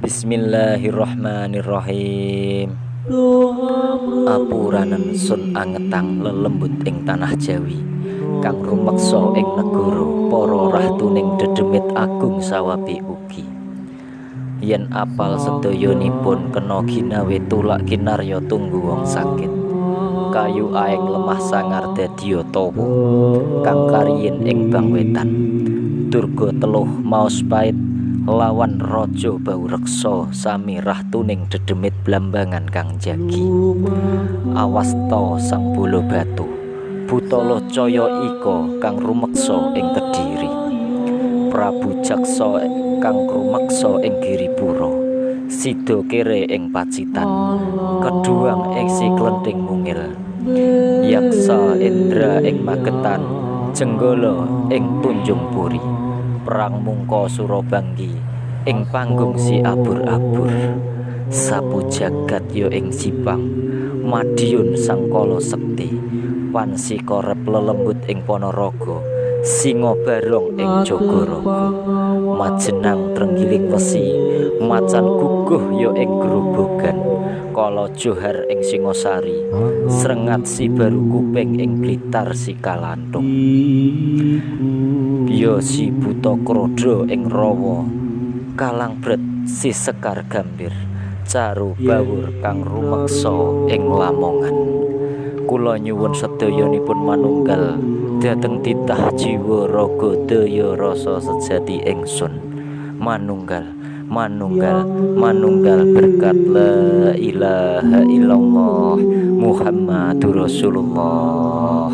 Bismillahirrahmanirrahim. Apuranen sun angetang lelembut ing tanah Jawi kang rumeksa ing negara para rahtuning dedemit agung sawabi ugi. Yen apal sedayanipun kena ginawe tulak kinarya tunggu wong sakit. Kayu aeng lemah sangar dadiya tawa kang kariyin ing bangwetan. Durga teluh maos pait lawan raja Baureksa sami rahtuning dedemit Blambangan kang jagi. Awasta sang bala batu Butala Caya ika kang rumeksa ing Kediri. Prabu Jaksa kang rumeksa ing Giripura, Sida kere ing Pacitan, Keduang ing Si Klenthing Mungil, Yaksa Indra ing Magetan, Jenggala ing Tunjung Puri, Perang Mungka Surabanggi ing panggung Si Abur-abur, Sapu jagat ya ing Jipang, Madiun Sangkala Sekti, Pansi Korep lelembut ing Ponorogo, Singa Barong ing Jogorogo, Majenang Trenggiling Wesi, Macan Guguh ya ing Grobogan, Kala Johar ing Singosari, Srengat Si Baru Kuping ing Blitar Si Kalantung, ya Si Buta Krodo ing Rawa, Kalangbret Si Sekar Gambir, Caru Bawur kang rumeksa ing Lamongan. Kula nyuwun sedayanipun manunggal dhateng titah jiwa raga daya rasa sejati ingsun. Manunggal, manunggal, manunggal berkat la ilaha illallah Muhammadur Rasulullah.